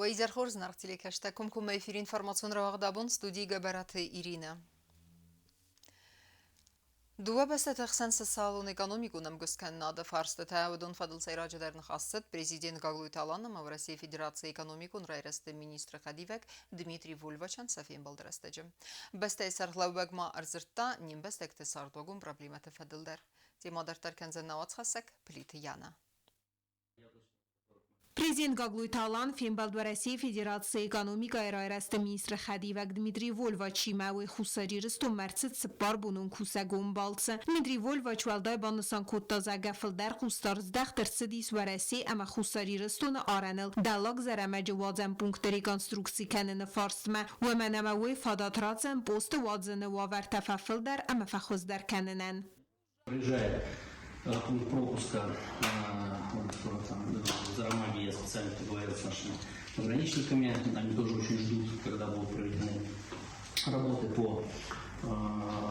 Уӕ изӕр хорз, зынаргъ телекӕстӕ! Комкоммӕ эфиры информацион рауагъд абон студийы Гӕбӕраты Иринӕ. Дыууӕ бӕстӕты хсӕн социалон-экономикон ӕмгуысткӕнынады фарстытӕ уыдон фӕдыл сӕйраджыдӕр ныхас цыд президент Гаглойты Алан ӕмӕ Уӕрӕсейы Федерацийы экономикон райрӕзты министры хӕдивӕг Дмитрий Вольвачӕн сӕ фембӕлды рӕстӕджы. Бӕстӕйы сӕргълӕууӕг ма ӕрдзырдта не мбӕстӕгты цардуагон проблемӕты фӕдыл дӕр. Темӕ дарддӕр кӕндзӕн нӕ уацхӕссӕг Плиты Яна. Президент Гаглойты Алан фембӕлд Уӕрӕсейы Федерацийы экономикӕйы райрӕзты министры хӕдивӕг Дмитрий Вольвачимӕ уый Хуссар Ирыстонмӕ ӕрцыд цыппарбонон кусӕгон балцы. Дмитрий Вольвач уӕлдай банысан кодта, зӕгъгӕ, фылдӕр хъусдард здӕхт ӕрцыдис Уӕрӕсе ӕмӕ Хуссар Ирыстоны арӕныл Дӕллаг Зӕрӕмӕджы уадзӕн пункты реконструкци кӕныны фарстмӕ, уымӕн ӕмӕ уый фадат ратдзӕн посты уадзыны уавӕртӕ фӕфылдӕр ӕмӕ фӕхуыздӕр кӕнынӕн. Приезжает пункт пропуска в Зарамаге, я специально поговорил с нашими пограничниками, они тоже очень ждут, когда будут проведены работы по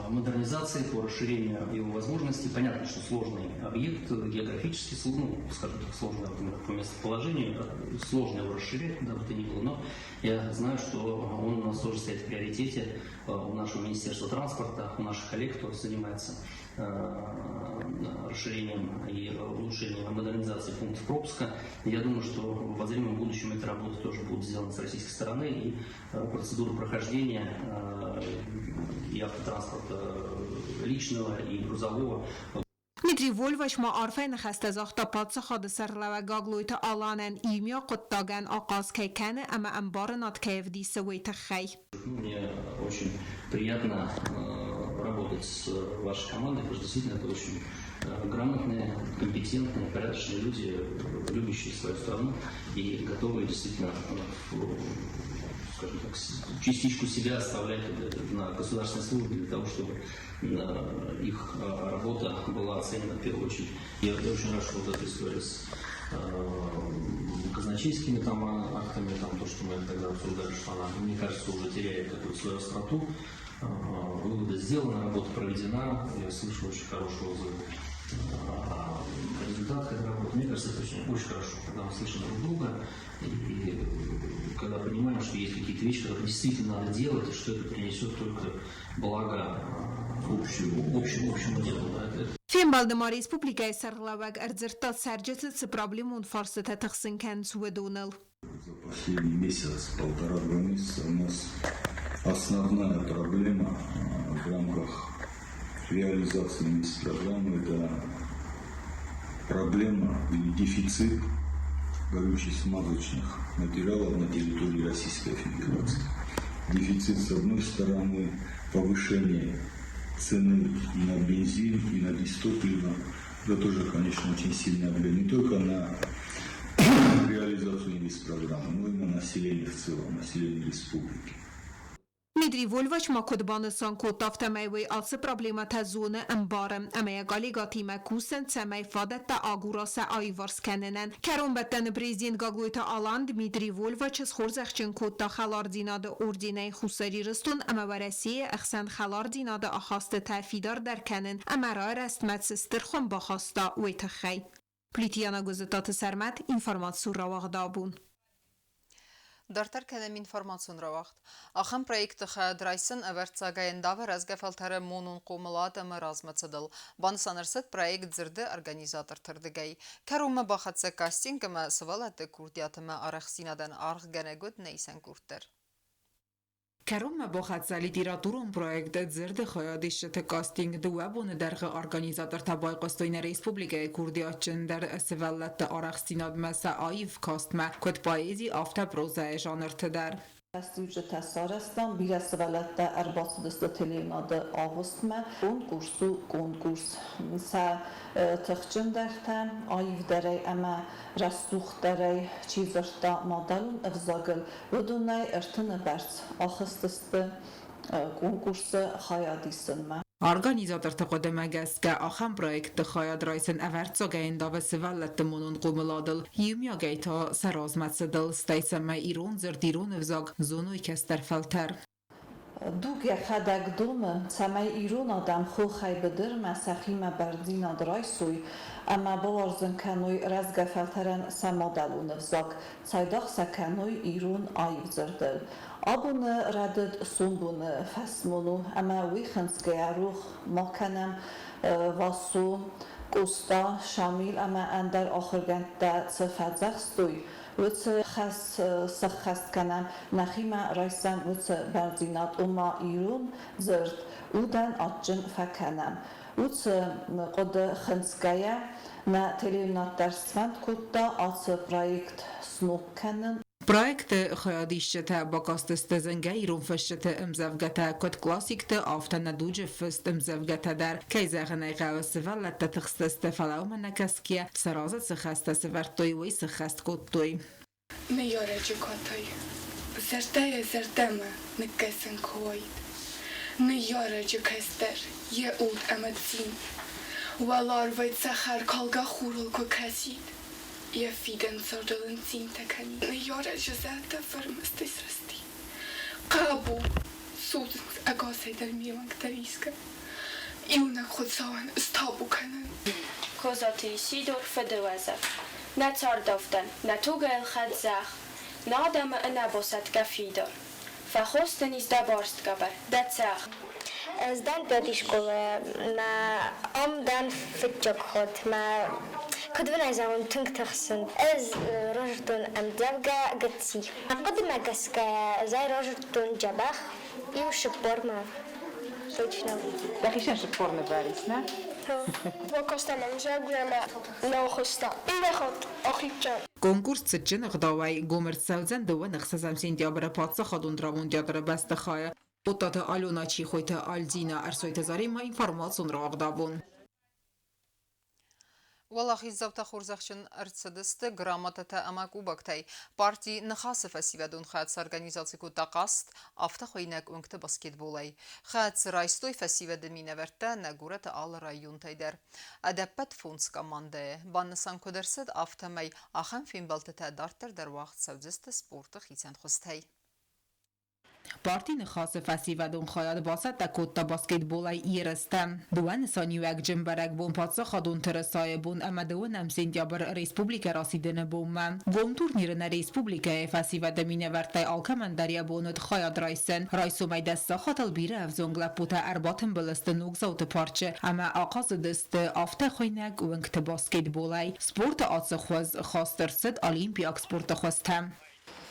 модернизации, по расширению его возможностей. Понятно, что сложный объект, географически, ну, скажем так, сложный по местоположению, сложно его расширять, куда бы то ни было, но я знаю, что он у нас тоже стоит в приоритете у нашего Министерства транспорта, у наших коллег, кто занимается расширением и улучшением модернизацией пунктов пропуска. Я думаю, что в обозримом будущем эти работы тоже будут сделаны с российской стороны, и процедура прохождения и автотранспорта личного, и грузового. Дмитрий Вольвач ма арфӕйы ныхӕстӕ загъта паддзахады сӕргълӕууӕг Гаглойты Аланӕн иумиаг хъуыддагӕн ахъаз кӕй кӕны ӕмӕ ӕмбарынад кӕй ӕвдисы, уый тыххӕй. Мне очень приятно работать с вашей командой, потому что действительно это очень грамотные, компетентные, порядочные люди, любящие свою страну и готовые действительно, скажем так, частичку себя оставлять на государственной службе для того, чтобы их работа была оценена в первую очередь. Я очень рад, что вот эта история с казначейскими там актами, там то, что мы тогда обсуждали, что она, мне кажется, уже теряет какую-то свою остроту. Выводы сделаны, работа проведена, я слышу очень хорошие отзывы о результатах этой работы. Мне кажется, это очень, очень хорошо, когда мы слышим друг друга и когда понимаем, что есть какие-то вещи, которые действительно надо делать, и что это принесет только благо общему, общему, общему делу. Да, это Фембӕлды ма республикӕйы сӕргълӕууӕг ӕрдзырдта цӕрджыты цы проблемон фарстытӕ тыхсын кӕнынц, уыдоныл. За последний месяц, полтора-два месяца у нас основная проблема в рамках реализации инвестпрограммы – это проблема или дефицит горюче-смазочных материалов на территории Российской Федерации. Дефицит, с одной стороны, повышение цены на бензин и на дизтопливо. Это тоже, конечно, очень сильно влияет не только на реализацию инвестпрограммы, но и на население в целом, население республики. Дмитрий Вольвач ма куыд банысан кодта, афтӕмӕй уый ацы проблемӕтӕ зоны, ӕмбары ӕмӕ йӕ коллегӕтимӕ кусынц, цӕмӕй фадӕттӕ агура сӕ аиуварс кӕнынӕн. Кӕронбӕттӕны президент Гаглойты Алан Дмитрий Вольвачы схорзӕхджын кодта Хӕлардзинады орденӕй Хуссар Ирыстон ӕмӕ Уӕрӕсейы ӕхсӕн хӕлардзинады ахастытӕ фидардӕр кӕнын ӕмӕ райрӕзтмӕ цы стыр хуым бахаста, уый тыххӕй. Плитьяна Гуызытаты Сӕрмӕт, информацион рауагъд абон. Дарддӕр кӕнӕм информацион рауагъд. Ахӕм проекты хайад райсын ӕвӕрццагӕй ӕндавы рӕзгӕ фӕлтӕры монон хъомылад ӕмӕ размӕцыдыл. Банысан ӕрцыд проект Дзырды организаторты рдыгӕй. Кӕронмӕ бахӕццӕ кастинг ӕмӕ сывӕллӕтты курдиат ӕмӕ арӕхстдзинадӕн аргъгӕнӕг уыд нӕ исӕн курд дӕр. Кӕронмӕ бахӕццӕ литературон проект «Дзырды хайадисджыты кастинг» дыууӕ боны дӕргъы организатортӕ байхъуыстой нӕ республикӕйы курдиатджындӕр сывӕллӕтты арӕхстдзинадмӕ сӕ аив кастмӕ, куыд поэзи, афтӕ прозӕйы жанрты дӕр. Кастинджытӕ сарӕзтам, бирӕ сывӕллӕттӕ ӕрбацыдысты телеуынады агъуыстмӕ. Конкурс у конкурс. Сӕ тыхджындӕртӕ аивдӕрӕй ӕмӕ рӕсугъддӕрӕй чи дзырдта мадӕлон ӕвзагыл, Уыдонӕй ӕртыны бӕрц ахызтысты конкурсы хайад исынмӕ. Организаторты хъуыдымӕ гӕсгӕ, ахӕм проектты хайад райсын ӕвӕрццагӕй ӕндавы сывӕллӕтты монон хъомыладыл, иумиагӕй та сӕ размӕцыдыл, стӕй цӕмӕй ирон дзырд, ирон ӕвзаг зоной кӕстӕр фӕлтӕр. Дуг йӕхӕдӕг домы, цӕмӕй ирон адӕм хохӕй быдырмӕ сӕхимӕ бӕрндзинад райсой ӕмӕ бауарзын кӕной рӕзгӕ фӕлтӕрӕн сӕ мадӕлон ӕвзаг, цайдагъ сӕ кӕной ирон аив дзырдыл. Абоны рӕдыд сомбоны фӕсмон у, ӕмӕ уый хынцгӕйӕ рох ма кӕнӕм Васо, Къоста, Шамил ӕмӕ ӕндӕр ахуыргӕндтӕ цы фӕдзӕхстой, уыцы хӕс сӕххӕст кӕнӕм, нӕхимӕ райсӕм уыцы бӕрндзинад, ома ирон дзырд удӕн адджын фӕкӕнӕм. Уыцы хъуыды хынцгӕйӕ нӕ телеуынад дӕр сфӕнд кодта ацы проект сног кӕнын. Проекты хайадисджытӕ бакастысты зынгӕ ирон фысджыты ӕмдзӕвгӕтӕ, куыд классикты, афтӕ нӕ дуджы фыст ӕмдзӕвгӕтӕ дӕр. Кӕй зӕгъын ӕй хъӕуы, сывӕллӕттӕ тыхстысты, фӕлӕ уымӕ нӕ кӕсгӕйӕ, сӕ разы цы хӕстӕ сӕвӕрдтой, уый сыххӕст кодтой. Ныййарӕджы катай зӕрдӕйӕ зӕрдӕмӕ ныккӕсӕн куы уаид. Ныййарӕджы кӕстӕр йӕ уд ӕмӕ цин уӕларвӕй цӕхӕркалгӕ хурыл куы кӕсид, йӕ фидӕн цардыл ын цинтӕ кӕнид. Ныййарӕджы зӕрдӕ фырмӕстӕй срысти. Хъӕбул, судзынц ӕгасӕй дӕр ме уӕнгтӕ рисгӕ. Иунӕг Хуыцауӕн стабу кӕнын. Козаты Исидор фыдыуӕзӕг. Нӕ цардавдӕн, нӕ тугӕлхӕд зӕхх, Нӕ адӕмы ӕнӕбасӕтгӕ фидар. Фӕхосдзӕнис дӕ барст гӕбӕр, дӕ цӕхх. Ӕз дӕн пятый школӕйӕ. Мӕ ам дӕн фыццаг хатт. Мӕ куыд уын ӕй зӕгъон, тынг тыхсын. Ӕз радзырдтон ӕмдзӕвгӕ Гыцци. Мӕ хъуыдымӕ гӕсгӕ ӕз ӕй радзырдтон дзӕбӕх, иу 40-мӕ точно. Дӕхицӕн 40 нывӕрис, нӕ? Бакастӕн ӕмдзӕвгӕ ӕмӕ нӕ ахуыста. Иннӕ хатт ахицӕн. Конкурс цытджын ӕгъдауӕй гом ӕрцӕудзӕн 26 сентябры Паддзахадон драмон театры бӕстыхайы. Оттаты Алена, Чихойты Альдина, Ӕрсойты Заремӕ информацион рауагъдабон. Уӕлахиздзаутӕ хорзӕхджын ӕрцыдысты грамотатӕ ӕмӕ кубоктӕй. Парти Ныхасы фӕсивӕдон хӕд сорганизаци кодта хъазт, афтӕ хуыйнӕг уынгты баскетболӕй. Хӕд райстой фӕсивӕды минӕвӕрттӕ нӕ горӕты алы районтӕй дӕр. Ӕдӕппӕт фондз командӕйы. Банысан куыд ӕрцыд, афтӕмӕй ахӕм фембӕлдтытӕ дарддӕр дӕр уагъд цӕудзысты спорты хицӕн хуызтӕй. Парти Ныхасы фӕсивӕдон хайад бацӕттӕ кодта баскетболӕй ерыстӕ. Дыууӕ нысаниуӕгджын бӕрӕгбон паддзахадон тырысайы бон ӕмӕ 2 сентябрь республикӕ расидыны бонмӕ. Гом турниры нӕ республикӕйы фӕсивӕды минӕвӕрттӕй алкӕмӕн дӕр йӕ бон уыд хайад райсын. Райсомӕй 10 сахатыл бирӕ ӕвзонг лӕппутӕ ӕрбатымбыл сты Ногдзауты парчы ӕмӕ ахъазыдысты афтӕ хуыйнӕг уынгты баскетболӕй. Спорты ацы хуыз хаст ӕрцыд олимпиаг спорты хуызтӕм.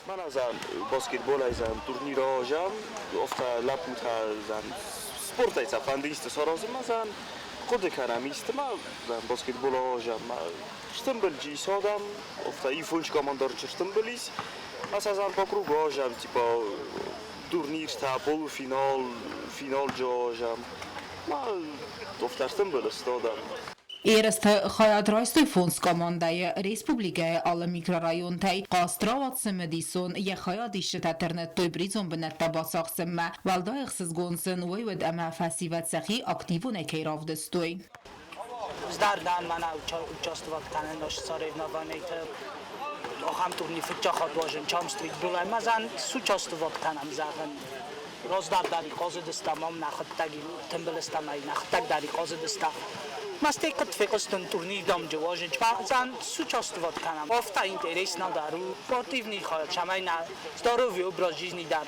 Мӕнӕ зӕгъӕм, баскетболӕй зӕгъӕм, турнир аразӕм, афтӕ лӕппутӕ зӕгъӕм, спортӕй сӕ фӕнды исты саразын ма зӕгъӕм, хъуыды кӕнӕм исты ма, зӕгъӕм, баскетбол аразӕм. Стымбылджы ис адӕм, афтӕ ифонч командарчы стымбыл ис. Аса зӕгъӕм, по кругу аразӕм, типа турниртӕ, полуфинал, финалджы аразӕм. Ма афтӕ стымбыл сты адӕм. Ерысты хайад райстой фондз командӕйы республикӕйы алы микрорайонтӕй. Хъазт рауад цымыдисон, йӕ хайадисджытӕ тырныдтой призон бынӕттӕ бацахсынмӕ. Уӕлдай ӕхсызгон сын уый уыд, ӕмӕ фӕсивӕд сӕхи активонӕй кӕй равдыстой. Здардӕн мӕнӕ участвовать кӕнын наш соревнованийты ахӕм турнир фыццаг хатт уазын чам стритболӕй ма зӕн сучаствовать кӕнӕм зӕгъын. Раздӕр дӕр хъазыдыстӕм ам нӕхуыдтӕг тымбылыстӕм ӕй нӕхуыдтӕг дӕр хъазыдыстӕм. Мастей куыд фехъуыстон турнир дамджы уазын зӕн сучаствовать кӕнӕм. Афтӕ интересно дӕр у спортивный хайад, цӕмӕй нӕ здоровый образ жизни дӕр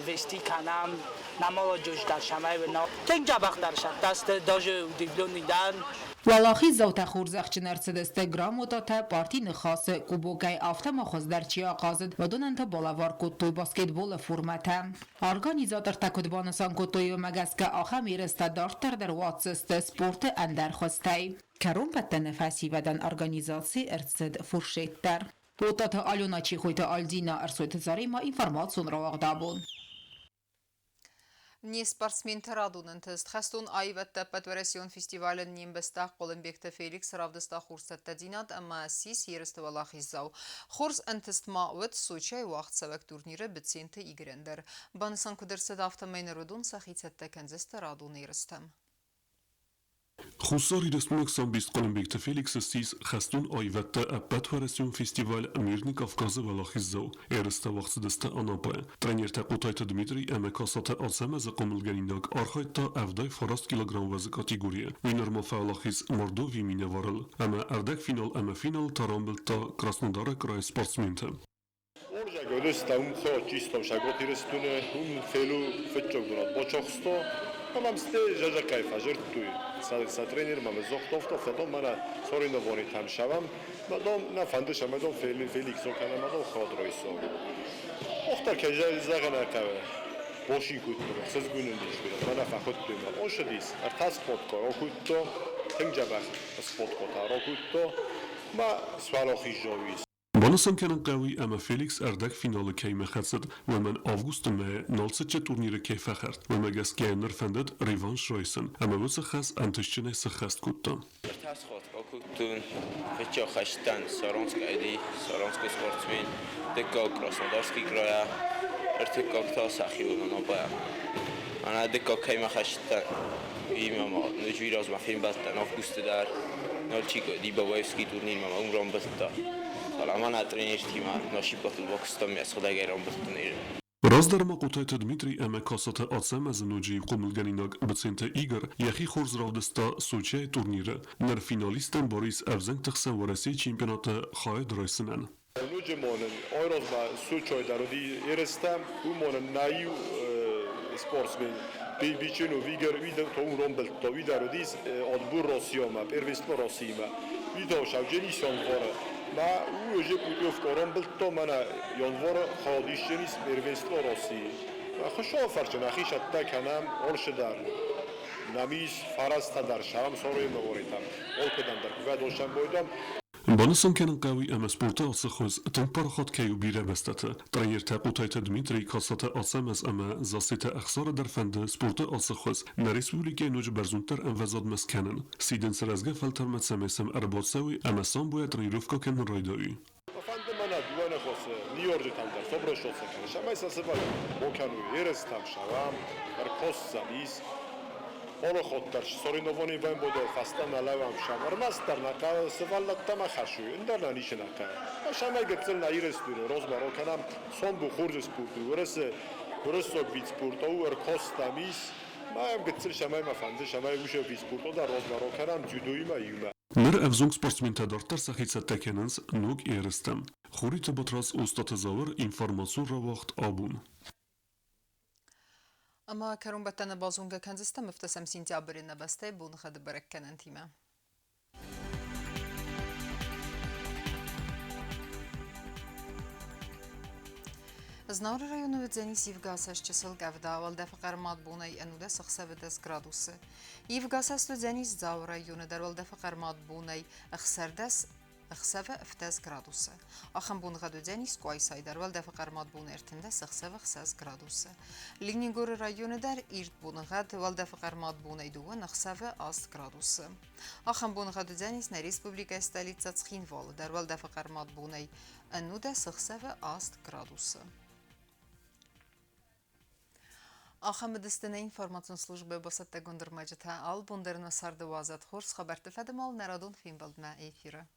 вести кӕнӕм, нӕ молодежь дӕр цӕмӕй нӕ тынг дзӕбӕх дӕр сӕттӕ сты, даже удивленный дӕн. Уӕлахиздзаутӕ хорзӕхджын ӕрцыдысты грамотатӕ, парти Ныхасы кубокӕй, афтӕ ма хуыздӕр чи ахъазыд, уыдонӕн та балӕвар кодтой баскетболы формӕтӕ. Организатортӕ куыд банысан кодтой, уымӕ гӕсгӕ ахӕм ерыстӕ дарддӕр дӕр уадздзысты спорты ӕндӕр хуызтӕй. Кӕронбӕттӕны фӕсивӕдӕн организаци ӕрцыд фуршет дӕр. Тотаты Алена, Чехойты Альдина, Ӕрсойты Заремӕ информацион рауагъдабон. Не спортсментӕ радон ӕнтыст хӕстон аивӕдты ӕппӕтуӕрӕсеон фестивалӕн не мбӕстаг Хъуылымбегты Феликс равдыста хурцӕттӕдзинад ӕмӕ ссис ерысты уӕлахиздзау. Хорз ӕнтыст ма уӕд Сочӕйы уагъдцӕуӕг турниры Быценты Игорӕн дӕр. Банысан куыд ӕрцыд, афтӕмӕй ныр уыдон сӕхи цӕттӕ кӕндзысты радон ерыстӕм. Хуссар Ирыстойнаг самбист Хъуылымбегты Феликс ссис хӕстон аивӕдты ӕппӕтуӕрӕсеон фестиваль «Мирный Кавказ-ы уӕлахиздзау». Ерыстӕ уагъд цыдысты Анапӕйы. Тренертӕ Хъотайты Дмитрий ӕмӕ Касаты Ацӕмӕзы хъомылгӕнинаг архайдта 79 килограмм уӕзы категорийы. Уый нырма фӕуӕлахиз Мордовийы минӕварыл ӕмӕ ӕрдӕгфинал ӕмӕ финалы та рамбылдта Краснодары крайы спортсменты. Оржаг өдөөс чисто шагот ирестуне ум фелу фетчогдунат бочохсто мам сте жажа кайфа жертуй са тренер мам зохтофто федом мана сориновони там шавам мадом на фанде шамадом фели феликс окана мадом ходройсо охтар кежа ზაღანა ყავე ბოში კუტო ხსეზგუნუნდის ვირა мана ფახოტტუმა ოშდის ართას ფოტკო როკუტო თენჯაბა სპოტკოთა როკუტო მა სვალოხი ჟოვის. Банысан кӕнын хъӕуы ӕмӕ Феликс ӕрдӕгфиналы кӕй хӕцыд, уымӕн августы мӕйы Налцыччы турниры кӕй фӕхӕрд. Уымӕ гӕсгӕ йын ныр фӕндыд реванш райсын ӕмӕ уыцы хӕс ӕнтыстджынӕй сӕххӕст кодта. Саранский Саранский спортсмен, дыккаг Краснодарский края, ӕртыккаг та сӕхиуыл Анапӕйӕ. Мӕнӕ дыккаг кӕимӕ хӕстытӕн, уыимӕ ма ноджы размӕ фембӕлдтӕн августы дӕр Нальчикы Дибабаевский турнирмӕ ма уым рамбылдта. Фӕлӕ мӕнӕ тренертимӕ Насипатыл бакуыстам, йӕ сыгъдӕгӕй рамбылдтон ерын. Раздӕр ма Хъотайты Дмитрий ӕмӕ Касаты Ацӕмӕзы ноджы иу хъомылгӕнинаг Быценты Игорь йӕхи хорз равдыста Сочӕйы турниры. Ныр финалисттӕн бар ис ӕвзӕнгты хсӕн Уӕрӕсейы чемпионаты хайад райсынӕн. Ноджы монын ойрозма Сочой дӕр уыди ерыстӕ, уымонын нӕ иу спортсмен Бичину Вигер то ромбылдта, уый дӕр уыдис отбор Россиямӕ, первенство Россиимӕ. Уый то шавдженис январы. Ма у уже путевка ромбылдта, мӕнӕ январы хайадисдженис первенство России. Хуыцауы фӕрцы нӕхи цӕттӕ кӕнӕм алцы дӕр. Нӕм ис фӕрӕзтӕ дӕр, сӕм сороймӕ горитам, алкӕдӕм дӕр кувӕдон бойдам. Банысан кӕнын хъӕуы ӕмӕ спорты ацы хуыз тынг парахат кӕй у бирӕ бӕстӕты. Тренертӕ Хъотайты Дмитрий, Касаты Ацӕмӕз ӕмӕ Зассеты Ӕхсары дӕр фӕнды спорты ацы хуыз нӕ республикӕйы ноджы бӕрзонддӕр ӕмвӕзадмӕ скӕнын. Сидынц рӕзгӕ фӕлтӕрмӕ, цӕмӕй сӕм ӕрбацӕуой ӕмӕ самбойӕ тренировкӕ кӕнын райдайой. Фӕнды мӕнӕ дыууӕ ныхасы Нью-Йорджытӕм дӕр, Соброшоцы кӕны, цӕмӕй сӕ сывӕл бокӕной ерыстӕм шавам, ӕркоссам ис. Олохоттар соревнование вембодо фӕстӕмӕ лӕууӕм шам. Ӕрмӕстдӕр нӕ хъӕуы сывӕллӕттӕм ахӕссой, ӕндӕр нӕ ницы нӕ хъӕуы. Шамӕй гыццыл нӕ ирыстуны розмӕ рокӕнӕм самбо хорз спорт у, уырысы уырыссаг вид спорта у, ӕркоссам ис. Ма гыццыл шамӕй мӕ фӕнды, шамӕй уыцы вид спорта дӕр розмӕ рокӕнӕм дзюдоимӕ иумӕ. Ныр ӕвзонг спортсментӕ дарддӕр сӕхи цӕттӕ кӕнынц ног ерыстӕм. Хуриты Батрадз, Остъаты Зауыр, информацион рауагъд «Абон». Ӕмӕ кӕронбӕттӕны базонгӕ кӕндзыстӕм 7 сентябры нӕ бӕстӕйы боныгъӕды бӕрӕггӕнӕнтимӕ. Знауыры районы уыдзӕнис ивгӕ чысыл къӕвда, уӕлдӕфы хъӕрмад бонӕй 11 ӕхсӕвы 10 градусы. Ивгӕ уыдзӕнис Дзауы районы дӕр, уӕлдӕфы хъӕрмад бонӕй 16 ӕхсӕвы 17 градусы. Ахӕм боныгъӕд уыдзӕнис Къуайсайы дӕр, уӕлдӕфы хъӕрмад бон 13 ӕхсӕвы 6 градусы. Ленингоры районы дӕр ирд боныгъӕд, уӕлдӕфы хъӕрмад бонӕй 2 ӕхсӕвы 8 градусы. Ахӕм боныгъӕд уыдзӕнис нӕ республикӕйы столицӕ Цхинвалы дӕр, уӕлдӕфы хъӕрмад бонӕй 11 ӕхсӕвы 8 градусы. Ахӕм уыдысты нӕ информацион службӕйы бацӕттӕгонд ӕрмӕджытӕ. Алы бон дӕр нӕ царды уадзӕд хорз хабӕртты фӕдыл нӕ радон фембӕлдмӕ эфиры.